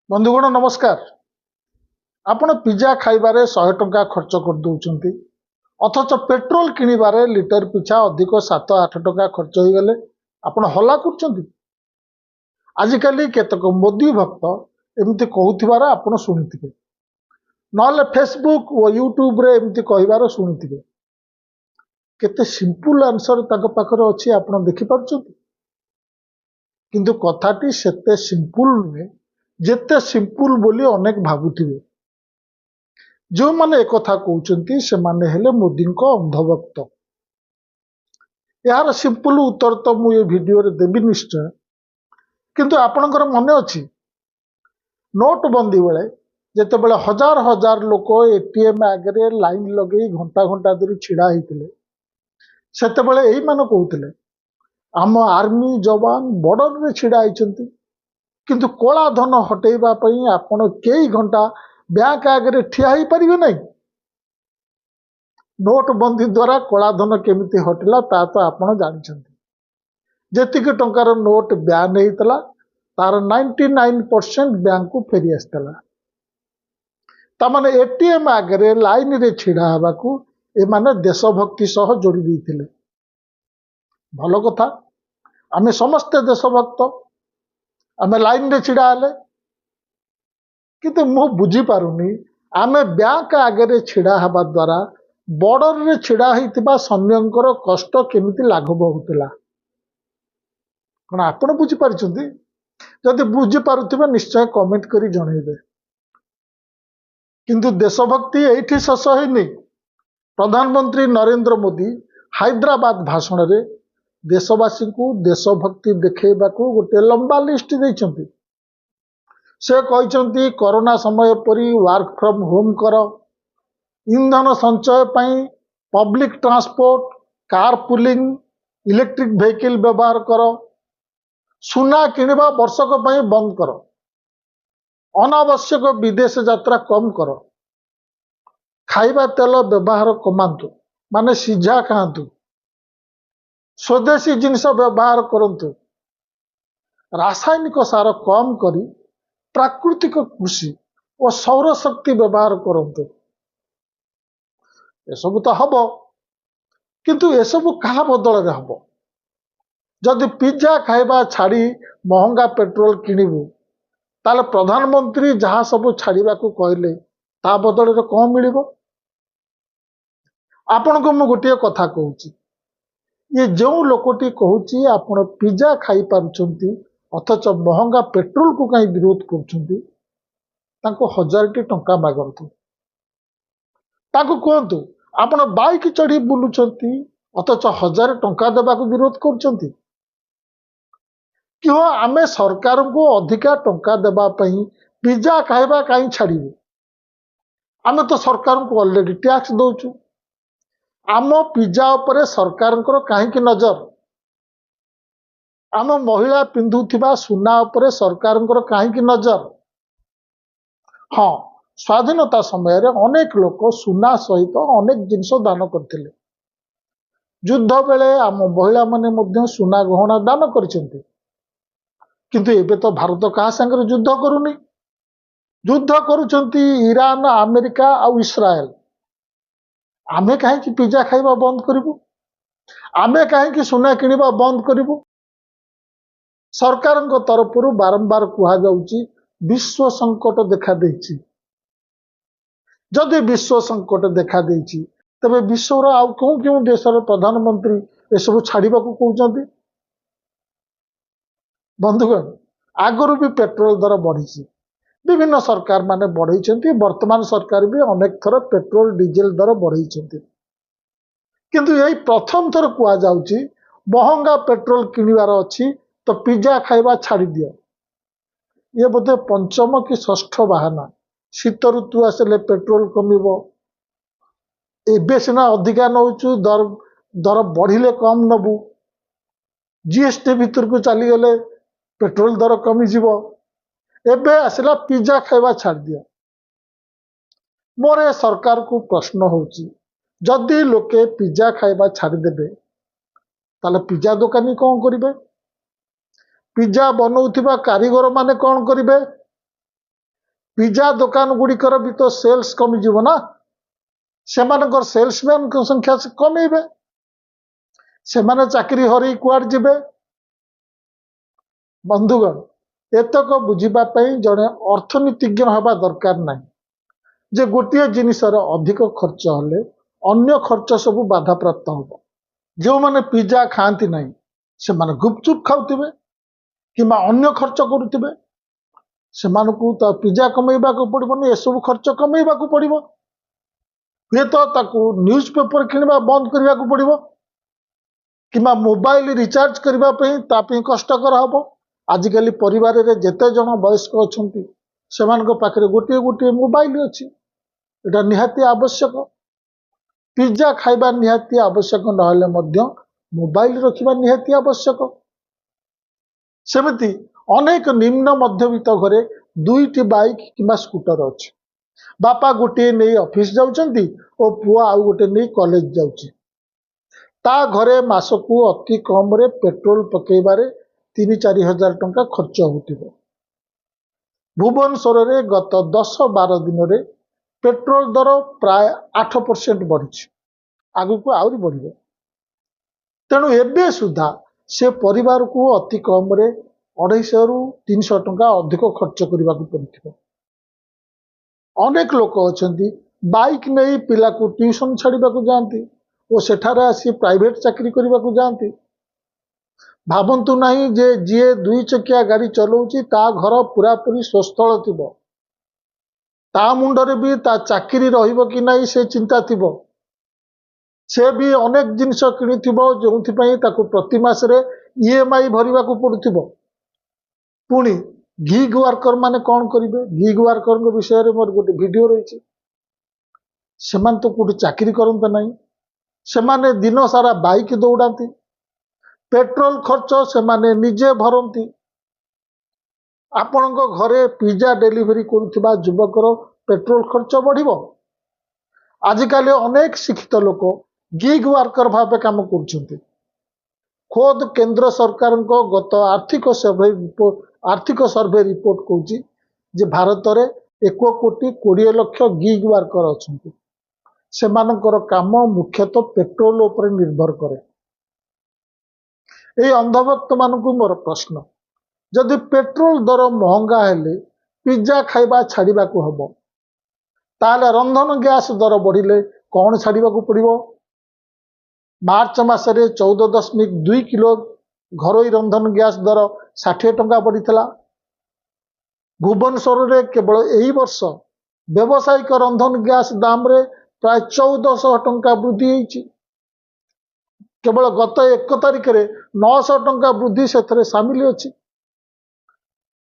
ବନ୍ଧୁଗଣ ନମସ୍କାର। ଆପଣ ପିଜା ଖାଇବାରେ 100 ଟଙ୍କା ଖର୍ଚ୍ଚ କରିଦେଉଛନ୍ତି, ଅଥଚ ପେଟ୍ରୋଲ କିଣିବାରେ ଲିଟର ପିଛା ଅଧିକ 7-8 ଟଙ୍କା ଖର୍ଚ୍ଚ ହୋଇଗଲେ ଆପଣ ହଲ୍ଲା କରୁଛନ୍ତି। ଆଜିକାଲି କେତେକ ମୋଦି ଭକ୍ତ ଏମିତି କହୁଥିବାର ଆପଣ ଶୁଣିଥିବେ, ନହେଲେ ଫେସବୁକ୍ ଓ ୟୁଟ୍ୟୁବରେ ଏମିତି କହିବାର ଶୁଣିଥିବେ। କେତେ ସିମ୍ପୁଲ ଆନ୍ସର ତାଙ୍କ ପାଖରେ ଅଛି ଆପଣ ଦେଖିପାରୁଛନ୍ତି। କିନ୍ତୁ କଥାଟି ସେତେ ସିମ୍ପୁଲ ନୁହେଁ ଯେତେ ସିମ୍ପୁଲ ବୋଲି ଅନେକ ଭାବୁଥିବେ। ଯେଉଁମାନେ ଏକଥା କହୁଛନ୍ତି ସେମାନେ ହେଲେ ମୋଦିଙ୍କ ଅନ୍ଧଭକ୍ତ। ଏହାର ସିମ୍ପୁଲ ଉତ୍ତର ତ ମୁଁ ଏ ଭିଡ଼ିଓରେ ଦେବି ନିଶ୍ଚୟ, କିନ୍ତୁ ଆପଣଙ୍କର ମନେ ଅଛି ନୋଟବନ୍ଦୀ ବେଳେ ଯେତେବେଳେ ହଜାର ହଜାର ଲୋକ ଏଟିଏମ୍ ଆଗରେ ଲାଇନ୍ ଲଗେଇ ଘଣ୍ଟା ଘଣ୍ଟା ଧରି ଛିଡ଼ା ହେଇଥିଲେ, ସେତେବେଳେ ଏଇମାନେ କହୁଥିଲେ ଆମ ଆର୍ମି ଯବାନ ବର୍ଡରରେ ଛିଡ଼ା ହେଇଛନ୍ତି, କିନ୍ତୁ କଳା ଧନ ହଟେଇବା ପାଇଁ ଆପଣ କେଇ ଘଣ୍ଟା ବ୍ୟାଙ୍କ ଆଗରେ ଠିଆ ହେଇପାରିବେ ନାହିଁ। ନୋଟବନ୍ଦୀ ଦ୍ୱାରା କଳାଧନ କେମିତି ହଟିଲା ତା ତ ଆପଣ ଜାଣିଛନ୍ତି। ଯେତିକି ଟଙ୍କାର ନୋଟ ବ୍ୟାନ୍ ହେଇଥିଲା ତାର 99% ବ୍ୟାଙ୍କକୁ ଫେରି ଆସିଥିଲା। ତାମାନେ ଏଟିଏମ୍ ଆଗରେ ଲାଇନରେ ଛିଡ଼ା ହେବାକୁ ଏମାନେ ଦେଶଭକ୍ତି ସହ ଯୋଡ଼ି ଦେଇଥିଲେ। ଭଲ କଥା, ଆମେ ସମସ୍ତେ ଦେଶଭକ୍ତ, ଆମେ ଲାଇନରେ ଛିଡ଼ା ହେଲେ। କିନ୍ତୁ ମୁଁ ବୁଝିପାରୁନି, ଆମେ ବ୍ୟାଙ୍କ ଆଗରେ ଛିଡ଼ା ହେବା ଦ୍ୱାରା ବର୍ଡରରେ ଛିଡ଼ା ହେଇଥିବା ସୈନ୍ୟଙ୍କର କଷ୍ଟ କେମିତି ଲାଘବ ହେଉଥିଲା? କଣ ଆପଣ ବୁଝିପାରିଛନ୍ତି? ଯଦି ବୁଝିପାରୁଥିବେ ନିଶ୍ଚୟ କମେଣ୍ଟ କରି ଜଣେଇବେ। କିନ୍ତୁ ଦେଶଭକ୍ତି ଏଇଠି ଶେଷ ହେଇନି। ପ୍ରଧାନମନ୍ତ୍ରୀ ନରେନ୍ଦ୍ର ମୋଦି ହାଇଦ୍ରାବାଦ ଭାଷଣରେ ଦେଶବାସୀଙ୍କୁ ଦେଶଭକ୍ତି ଦେଖେଇବାକୁ ଗୋଟେ ଲମ୍ବା ଲିଷ୍ଟ ଦେଇଛନ୍ତି। ସେ କହିଛନ୍ତି କରୋନା ସମୟ ପରି ୱାର୍କ ଫ୍ରମ୍ ହୋମ୍ କର, ଇନ୍ଧନ ସଞ୍ଚୟ ପାଇଁ public transport, car pooling, electric vehicle ବ୍ୟବହାର କର, ସୁନା କିଣିବା ବର୍ଷକ ପାଇଁ ବନ୍ଦ କର, ଅନାବଶ୍ୟକ ବିଦେଶ ଯାତ୍ରା କମ୍ କର, ଖାଇବା ତେଲ ବ୍ୟବହାର କମାନ୍ତୁ ମାନେ ସିଝା ଖାଆନ୍ତୁ, ସ୍ୱଦେଶୀ ଜିନିଷ ବ୍ୟବହାର କରନ୍ତୁ, ରାସାୟନିକ ସାର କମ୍ କରି ପ୍ରାକୃତିକ କୃଷି ଓ ସୌରଶକ୍ତି ବ୍ୟବହାର କରନ୍ତୁ। ଏସବୁ ତ ହବ, କିନ୍ତୁ ଏସବୁ କାହା ବଦଳରେ ହବ? ଯଦି ପିଜା ଖାଇବା ଛାଡ଼ି ମହଙ୍ଗା ପେଟ୍ରୋଲ କିଣିବୁ, ତାହେଲେ ପ୍ରଧାନମନ୍ତ୍ରୀ ଯାହା ସବୁ ଛାଡ଼ିବାକୁ କହିଲେ ତା ବଦଳରେ କଣ ମିଳିବ? ଆପଣଙ୍କୁ ମୁଁ ଗୋଟିଏ କଥା କହୁଛି, ଇଏ ଯେଉଁ ଲୋକଟି କହୁଛି ଆପଣ ପିଜା ଖାଇପାରୁଛନ୍ତି ଅଥଚ ମହଙ୍ଗା ପେଟ୍ରୋଲକୁ କାହିଁ ବିରୋଧ କରୁଛନ୍ତି, ତାଙ୍କୁ 1000ଟି ଟଙ୍କା ମାଗନ୍ତୁ। ତାଙ୍କୁ କୁହନ୍ତୁ ଆପଣ ବାଇକ୍ ଚଢ଼ି ବୁଲୁଛନ୍ତି ଅଥଚ 1000 ଟଙ୍କା ଦେବାକୁ ବିରୋଧ କରୁଛନ୍ତି। କିହ ଆମେ ସରକାରଙ୍କୁ ଅଧିକା ଟଙ୍କା ଦେବା ପାଇଁ ପିଜା ଖାଇବା କାହିଁ ଛାଡ଼ିବୁ? ଆମେ ତ ସରକାରଙ୍କୁ ଅଲରେଡି ଟ୍ୟାକ୍ସ ଦଉଛୁ। ଆମ ପିଜା ଉପରେ ସରକାରଙ୍କର କାହିଁକି ନଜର? ଆମ ମହିଳା ପିନ୍ଧୁଥିବା ସୁନା ଉପରେ ସରକାରଙ୍କର କାହିଁକି ନଜର? ହଁ, ସ୍ୱାଧୀନତା ସମୟରେ ଅନେକ ଲୋକ ସୁନା ସହିତ ଅନେକ ଜିନିଷ ଦାନ କରିଥିଲେ। ଯୁଦ୍ଧ ବେଳେ ଆମ ମହିଳାମାନେ ମଧ୍ୟ ସୁନା ଗହଣା ଦାନ କରିଛନ୍ତି। କିନ୍ତୁ ଏବେ ତ ଭାରତ କାହା ସାଙ୍ଗରେ ଯୁଦ୍ଧ କରୁନି। ଯୁଦ୍ଧ କରୁଛନ୍ତି ଇରାନ, ଆମେରିକା ଆଉ ଇସ୍ରାଏଲ। ଆମେ କାହିଁକି ପିଜା ଖାଇବା ବନ୍ଦ କରିବୁ? ଆମେ କାହିଁକି ସୁନା କିଣିବା ବନ୍ଦ କରିବୁ? ସରକାରଙ୍କ ତରଫରୁ ବାରମ୍ବାର କୁହାଯାଉଛି ବିଶ୍ୱ ସଙ୍କଟ ଦେଖାଦେଇଛି। ଯଦି ବିଶ୍ୱ ସଙ୍କଟ ଦେଖାଦେଇଛି, ତେବେ ବିଶ୍ୱର ଆଉ କେଉଁ କେଉଁ ଦେଶର ପ୍ରଧାନମନ୍ତ୍ରୀ ଏସବୁ ଛାଡ଼ିବାକୁ କହୁଛନ୍ତି? ବନ୍ଧୁଗଣ, ଆଗରୁ ବି ପେଟ୍ରୋଲ ଦର ବଢ଼ିଛି, ବିଭିନ୍ନ ସରକାର ମାନେ ବଢ଼େଇଛନ୍ତି। ବର୍ତ୍ତମାନ ସରକାର ବି ଅନେକ ଥର ପେଟ୍ରୋଲ ଡିଜେଲ ଦର ବଢ଼େଇଛନ୍ତି। କିନ୍ତୁ ଏଇ ପ୍ରଥମ ଥର କୁହାଯାଉଛି ମହଙ୍ଗା ପେଟ୍ରୋଲ କିଣିବାର ଅଛି ତ ପିଜା ଖାଇବା ଛାଡ଼ିଦିଅ। ଇଏ ବୋଧେ ପଞ୍ଚମ କି ଷଷ୍ଠ ବାହାନା। ଶୀତ ଋତୁ ଆସିଲେ ପେଟ୍ରୋଲ କମିବ, ଏବେ ସିନା ଅଧିକା ନଉଛୁ, ଦର ବଢ଼ିଲେ କମ୍ ନବୁ। ଜିଏସଟି ଭିତରକୁ ଚାଲିଗଲେ ପେଟ୍ରୋଲ ଦର କମିଯିବ। ଏବେ ଆସିଲା ପିଜା ଖାଇବା ଛାଡ଼ିଦିଅ। ମୋର ଏ ସରକାରକୁ ପ୍ରଶ୍ନ ହେଉଛି, ଯଦି ଲୋକେ ପିଜା ଖାଇବା ଛାଡ଼ିଦେବେ ତାହେଲେ ପିଜା ଦୋକାନୀ କଣ କରିବେ? ପିଜା ବନଉଥିବା କାରିଗରମାନେ କଣ କରିବେ? ପିଜା ଦୋକାନ ଗୁଡ଼ିକର ବି ତ ସେଲ୍ସ କମିଯିବ ନା, ସେମାନଙ୍କର ସେଲ୍ସମ୍ୟାନଙ୍କ ସଂଖ୍ୟା କମେଇବେ, ସେମାନେ ଚାକିରି ହରେଇ କୁଆଡ଼େ ଯିବେ? ବନ୍ଧୁଗଣ, ଏତକ ବୁଝିବା ପାଇଁ ଜଣେ ଅର୍ଥନୀତିଜ୍ଞ ହେବା ଦରକାର ନାହିଁ ଯେ ଗୋଟିଏ ଜିନିଷର ଅଧିକ ଖର୍ଚ୍ଚ ହେଲେ ଅନ୍ୟ ଖର୍ଚ୍ଚ ସବୁ ବାଧାପ୍ରାପ୍ତ ହେବ। ଯେଉଁମାନେ ପିଜା ଖାଆନ୍ତି ନାହିଁ ସେମାନେ ଗୁପଚୁପ ଖାଉଥିବେ କିମ୍ବା ଅନ୍ୟ ଖର୍ଚ୍ଚ କରୁଥିବେ, ସେମାନଙ୍କୁ ତ ପିଜା କମେଇବାକୁ ପଡ଼ିବନି, ଏସବୁ ଖର୍ଚ୍ଚ କମେଇବାକୁ ପଡ଼ିବ। ହୁଏତ ତାକୁ ନ୍ୟୁଜ୍ ପେପର କିଣିବା ବନ୍ଦ କରିବାକୁ ପଡ଼ିବ କିମ୍ବା ମୋବାଇଲ ରିଚାର୍ଜ କରିବା ପାଇଁ ତା ପାଇଁ କଷ୍ଟକର ହେବ। ଆଜିକାଲି ପରିବାରରେ ଯେତେ ଜଣ ବୟସ୍କ ଅଛନ୍ତି ସେମାନଙ୍କ ପାଖରେ ଗୋଟିଏ ଗୋଟିଏ ମୋବାଇଲ ଅଛି, ଏଇଟା ନିହାତି ଆବଶ୍ୟକ। ପିଜା ଖାଇବା ନିହାତି ଆବଶ୍ୟକ ନହେଲେ ମଧ୍ୟ ମୋବାଇଲ ରଖିବା ନିହାତି ଆବଶ୍ୟକ। ସେମିତି ଅନେକ ନିମ୍ନ ମଧ୍ୟବିତ୍ତ ଘରେ 2ଟି ବାଇକ୍ କିମ୍ବା ସ୍କୁଟର ଅଛି। ବାପା ଗୋଟିଏ ନେଇ ଅଫିସ ଯାଉଛନ୍ତି ଓ ପୁଅ ଆଉ ଗୋଟେ ନେଇ କଲେଜ ଯାଉଛି। ତା ଘରେ ମାସକୁ ଅତି କମରେ ପେଟ୍ରୋଲ ପକେଇବାରେ 3-4 ହଜାର ଟଙ୍କା ଖର୍ଚ୍ଚ ହେଉଥିବ। ଭୁବନେଶ୍ୱରରେ ଗତ 10-12 ଦିନରେ ପେଟ୍ରୋଲ ଦର ପ୍ରାୟ 8% ବଢ଼ିଛି, ଆଗକୁ ଆହୁରି ବଢ଼ିବ। ତେଣୁ ଏବେ ସୁଦ୍ଧା ସେ ପରିବାରକୁ ଅତି କମରେ 250ରୁ 300 ଟଙ୍କା ଅଧିକ ଖର୍ଚ୍ଚ କରିବାକୁ ପଡ଼ିଥିବ। ଅନେକ ଲୋକ ଅଛନ୍ତି ବାଇକ୍ ନେଇ ପିଲାକୁ ଟ୍ୟୁସନ୍ ଛାଡ଼ିବାକୁ ଯାଆନ୍ତି ଓ ସେଠାରେ ଆସି ପ୍ରାଇଭେଟ ଚାକିରି କରିବାକୁ ଯାଆନ୍ତି। ଭାବନ୍ତୁ ନାହିଁ ଯେ ଯିଏ 2 ଚକିଆ ଗାଡ଼ି ଚଲାଉଛି ତା ଘର ପୁରାପୁରି ସ୍ୱସ୍ଥଳ ଥିବ, ତା ମୁଣ୍ଡରେ ବି ତା ଚାକିରି ରହିବ କି ନାହିଁ ସେ ଚିନ୍ତା ଥିବ। ସେ ବି ଅନେକ ଜିନିଷ କିଣିଥିବ ଯେଉଁଥିପାଇଁ ତାକୁ ପ୍ରତି ମାସରେ EMI ଭରିବାକୁ ପଡ଼ୁଥିବ। ପୁଣି ଗିଗ୍ ୱାର୍କର ମାନେ କ'ଣ କରିବେ? ଗିଗ୍ ୱାର୍କରଙ୍କ ବିଷୟରେ ମୋର ଗୋଟେ ଭିଡ଼ିଓ ରହିଛି। ସେମାନେ ତ କେଉଁଠି ଚାକିରି କରନ୍ତି ନାହିଁ, ସେମାନେ ଦିନ ସାରା ବାଇକ୍ ଦୌଡ଼ାନ୍ତି, ପେଟ୍ରୋଲ ଖର୍ଚ୍ଚ ସେମାନେ ନିଜେ ଭରନ୍ତି। ଆପଣଙ୍କ ଘରେ ପିଜା ଡେଲିଭରି କରୁଥିବା ଯୁବକର ପେଟ୍ରୋଲ ଖର୍ଚ୍ଚ ବଢ଼ିବ। ଆଜିକାଲି ଅନେକ ଶିକ୍ଷିତ ଲୋକ ଗିଗ୍ ୱାର୍କର ଭାବେ କାମ କରୁଛନ୍ତି। ଖୋଦ୍ କେନ୍ଦ୍ର ସରକାରଙ୍କ ଗତ ଆର୍ଥିକ ସର୍ଭେ ରିପୋର୍ଟ କହୁଛି ଯେ ଭାରତରେ 1 କୋଟି 20 ଲକ୍ଷ ଗିଗ୍ ୱାର୍କର ଅଛନ୍ତି। ସେମାନଙ୍କର କାମ ମୁଖ୍ୟତଃ ପେଟ୍ରୋଲ ଉପରେ ନିର୍ଭର କରେ। ଏଇ ଅନ୍ଧଭକ୍ତମାନଙ୍କୁ ମୋର ପ୍ରଶ୍ନ, ଯଦି ପେଟ୍ରୋଲ ଦର ମହଙ୍ଗା ହେଲେ ପିଜା ଖାଇବା ଛାଡ଼ିବାକୁ ହେବ, ତାହେଲେ ରନ୍ଧନ ଗ୍ୟାସ ଦର ବଢ଼ିଲେ କ'ଣ ଛାଡ଼ିବାକୁ ପଡ଼ିବ? ମାର୍ଚ୍ଚ ମାସରେ 14.2 କିଲୋ ଘରୋଇ ରନ୍ଧନ ଗ୍ୟାସ ଦର 60 ଟଙ୍କା ବଢ଼ିଥିଲା। ଭୁବନେଶ୍ୱରରେ କେବଳ ଏଇ ବର୍ଷ ବ୍ୟବସାୟିକ ରନ୍ଧନ ଗ୍ୟାସ ଦାମରେ ପ୍ରାୟ 1400 ଟଙ୍କା ବୃଦ୍ଧି ହେଇଛି। କେବଳ ଗତ 1 ତାରିଖରେ 900 ଟଙ୍କା ବୃଦ୍ଧି ସେଥିରେ ସାମିଲ ଅଛି।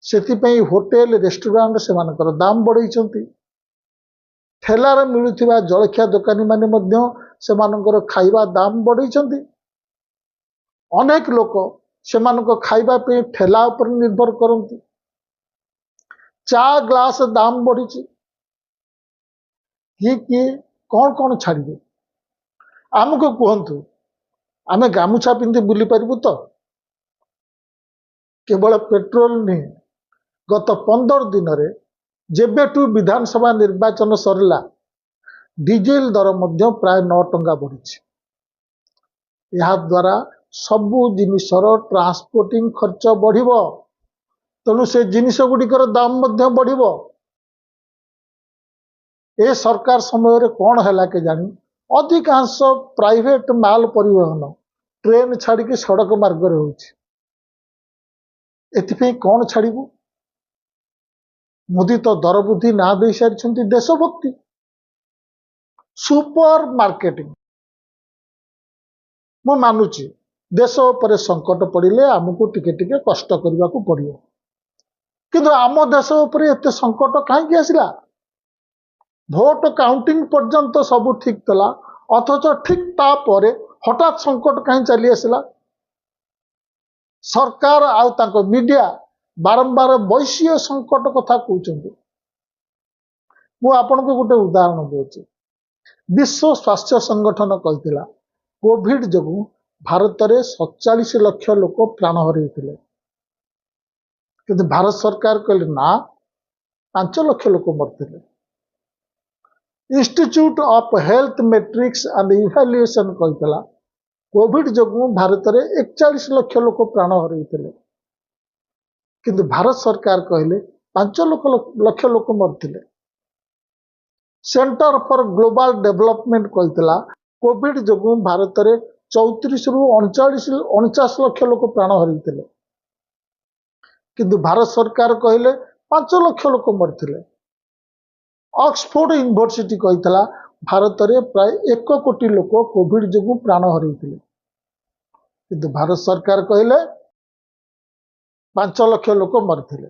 ସେଥିପାଇଁ ହୋଟେଲ, ରେଷ୍ଟୁରାଣ୍ଟ ସେମାନଙ୍କର ଦାମ ବଢ଼େଇଛନ୍ତି। ଠେଲାରେ ମିଳୁଥିବା ଜଳଖିଆ ଦୋକାନୀମାନେ ମଧ୍ୟ ସେମାନଙ୍କର ଖାଇବା ଦାମ ବଢ଼େଇଛନ୍ତି। ଅନେକ ଲୋକ ସେମାନଙ୍କ ଖାଇବା ପାଇଁ ଠେଲା ଉପରେ ନିର୍ଭର କରନ୍ତି। ଚା ଗ୍ଲାସ ଦାମ ବଢ଼ିଛି। କିଏ କିଏ କ'ଣ କ'ଣ ଛାଡ଼ିବେ ଆମକୁ କୁହନ୍ତୁ, ଆମେ ଗାମୁଛା ପିନ୍ଧି ବୁଲି ପାରିବୁ ତ? କେବଳ ପେଟ୍ରୋଲ ନୁହେଁ, ଗତ 15 ଦିନରେ ଯେବେଠୁ ବିଧାନସଭା ନିର୍ବାଚନ ସରିଲା ଡିଜେଲ ଦର ମଧ୍ୟ ପ୍ରାୟ 9 ଟଙ୍କା ବଢ଼ିଛି। ଏହାଦ୍ୱାରା ସବୁ ଜିନିଷର ଟ୍ରାନ୍ସପୋର୍ଟିଂ ଖର୍ଚ୍ଚ ବଢ଼ିବ, ତେଣୁ ସେ ଜିନିଷ ଗୁଡ଼ିକର ଦାମ ମଧ୍ୟ ବଢ଼ିବ। ଏ ସରକାର ସମୟରେ କ'ଣ ହେଲା କେଜାଣି, ଅଧିକାଂଶ ପ୍ରାଇଭେଟ ମାଲ ପରିବହନ ଟ୍ରେନ୍ ଛାଡ଼ିକି ସଡ଼କ ମାର୍ଗରେ ହେଉଛି। ଏଥିପାଇଁ କ'ଣ ଛାଡ଼ିବୁ? ମୋଦି ତ ଦରବୃଦ୍ଧି ନାଁ ଦେଇସାରିଛନ୍ତି ଦେଶଭକ୍ତି, ସୁପର ମାର୍କେଟିଂ। ମୁଁ ମାନୁଛି ଦେଶ ଉପରେ ସଙ୍କଟ ପଡ଼ିଲେ ଆମକୁ ଟିକେ ଟିକେ କଷ୍ଟ କରିବାକୁ ପଡ଼ିବ, କିନ୍ତୁ ଆମ ଦେଶ ଉପରେ ଏତେ ସଙ୍କଟ କାହିଁକି ଆସିଲା? ଭୋଟ କାଉଣ୍ଟିଂ ପର୍ଯ୍ୟନ୍ତ ସବୁ ଠିକ ଥିଲା, ଅଥଚ ଠିକ ତାପରେ ହଠାତ୍ ସଙ୍କଟ କାହିଁ ଚାଲି ଆସିଲା? ସରକାର ଆଉ ତାଙ୍କ ମିଡିଆ ବାରମ୍ବାର ବୈଶ୍ୱିକ ସଙ୍କଟ କଥା କହୁଛନ୍ତି। ମୁଁ ଆପଣଙ୍କୁ ଗୋଟେ ଉଦାହରଣ ଦେଉଛି। ବିଶ୍ୱ ସ୍ୱାସ୍ଥ୍ୟ ସଂଗଠନ କହିଥିଲା କୋଭିଡ ଯୋଗୁଁ ଭାରତରେ 47 ଲକ୍ଷ ଲୋକ ପ୍ରାଣ ହରାଇଥିଲେ, କିନ୍ତୁ ଭାରତ ସରକାର କହିଲେ ନା, 5 ଲକ୍ଷ ଲୋକ ମରିଥିଲେ। Institute of Health Metrics and Evaluation କହିଥିଲା, କୋଭିଡ ଯୋଗୁଁ ଭାରତରେ 41 ଲକ୍ଷ ଲୋକ ପ୍ରାଣ ହରାଇଥିଲେ। କିନ୍ତୁ ଭାରତ ସରକାର କହିଲେ 5 ଲକ୍ଷ ଲୋକ ମରିଥିଲେ। ସେଣ୍ଟର ଫର ଗ୍ଲୋବାଲ ଡେଭଲପମେଣ୍ଟ କହିଥିଲା, କୋଭିଡ ଯୋଗୁଁ ଭାରତରେ 34ରୁ 39, 49 ଲକ୍ଷ ଲୋକ ପ୍ରାଣ ହରାଇଥିଲେ। କିନ୍ତୁ ଭାରତ ସରକାର କହିଲେ 5 ଲକ୍ଷ ଲୋକ ମରିଥିଲେ। ଅକ୍ସଫୋର୍ଡ ୟୁନିଭର୍ସିଟି କହିଥିଲା, ଭାରତରେ ପ୍ରାୟ 1 କୋଟି ଲୋକ କୋଭିଡ ଯୋଗୁଁ ପ୍ରାଣ ହରାଇଥିଲେ। କିନ୍ତୁ ଭାରତ ସରକାର କହିଲେ 5 ଲକ୍ଷ ଲୋକ ମରିଥିଲେ।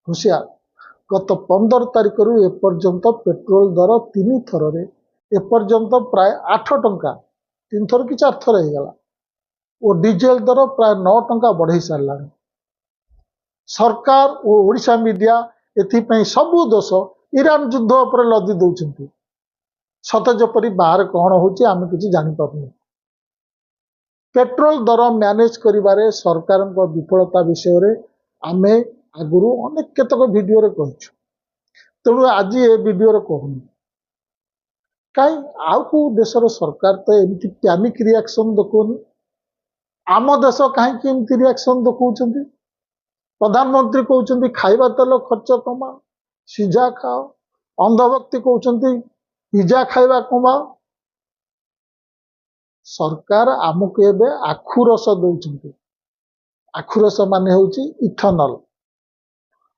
ହୁସିଆର! ଗତ 15 ତାରିଖରୁ ଏପର୍ଯ୍ୟନ୍ତ ପେଟ୍ରୋଲ ଦର ତିନି ଥରରେ ଏପର୍ଯ୍ୟନ୍ତ ପ୍ରାୟ 8 ଟଙ୍କା, ତିନି ଥର କି ଚାରି ଥର ହେଇଗଲା ଓ ଡିଜେଲ ଦର ପ୍ରାୟ 9 ଟଙ୍କା ବଢ଼େଇ ସାରିଲାଣି। ସରକାର ଓ ଓଡ଼ିଶା ମିଡିଆ ଏଥିପାଇଁ ସବୁ ଦୋଷ ଇରାନ ଯୁଦ୍ଧ ଉପରେ ଲଦି ଦେଉଛନ୍ତି, ସତେ ଯେପରି ବାହାରେ କ'ଣ ହେଉଛି ଆମେ କିଛି ଜାଣିପାରୁନୁ। ପେଟ୍ରୋଲ ଦର ମ୍ୟାନେଜ କରିବାରେ ସରକାରଙ୍କ ବିଫଳତା ବିଷୟରେ ଆମେ ଆଗରୁ ଅନେକ କେତେକ ଭିଡ଼ିଓରେ କହିଛୁ। ତେଣୁ ଆଜି ଏ ଭିଡ଼ିଓରେ କହୁନି। କାହିଁ ଆଉ କେଉଁ ଦେଶର ସରକାର ତ ଏମିତି ପ୍ୟାନିକ ରିଆକ୍ସନ ଦେଖାଉନି, ଆମ ଦେଶ କାହିଁକି ଏମିତି ରିଆକ୍ସନ ଦେଖାଉଛନ୍ତି? ପ୍ରଧାନମନ୍ତ୍ରୀ କହୁଛନ୍ତି, ଖାଇବା ତେଲ ଖର୍ଚ୍ଚ କମାଅ, ସିଝା ଖାଅ। ଅନ୍ଧଭକ୍ତି କହୁଛନ୍ତି, ପିଜା ଖାଇବା କମାଅ। ସରକାର ଆମକୁ ଏବେ ଆଖୁ ରସ ଦଉଛନ୍ତି। ଆଖୁ ରସ ମାନେ ହେଉଛି ଇଥନଲ।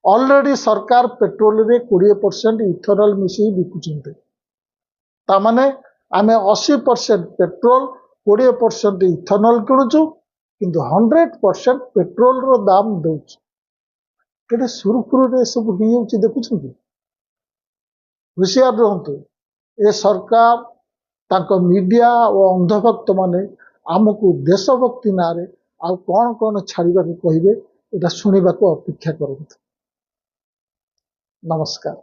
ଅଲରେଡି ସରକାର ପେଟ୍ରୋଲରେ 20% ଇଥନଲ ମିଶେଇ ବିକୁଛନ୍ତି। ତାମାନେ ଆମେ 80% ପେଟ୍ରୋଲ, 20% ଇଥନଲ କିଣୁଛୁ, କିନ୍ତୁ 100% ପେଟ୍ରୋଲର ଦାମ ଦେଉଛୁ। କେତେ ସୁରୁଖୁରୁରେ ଏସବୁ ହେଇଯାଉଛି ଦେଖୁଛନ୍ତି? ହୁସିଆର ରୁହନ୍ତୁ। ଏ ସରକାର, ତାଙ୍କ ମିଡିଆ ଓ ଅନ୍ଧଭକ୍ତମାନେ ଆମକୁ ଦେଶଭକ୍ତି ନାଁରେ ଆଉ କ'ଣ କ'ଣ ଛାଡ଼ିବାକୁ କହିବେ, ଏଇଟା ଶୁଣିବାକୁ ଅପେକ୍ଷା କରନ୍ତୁ। ନମସ୍କାର।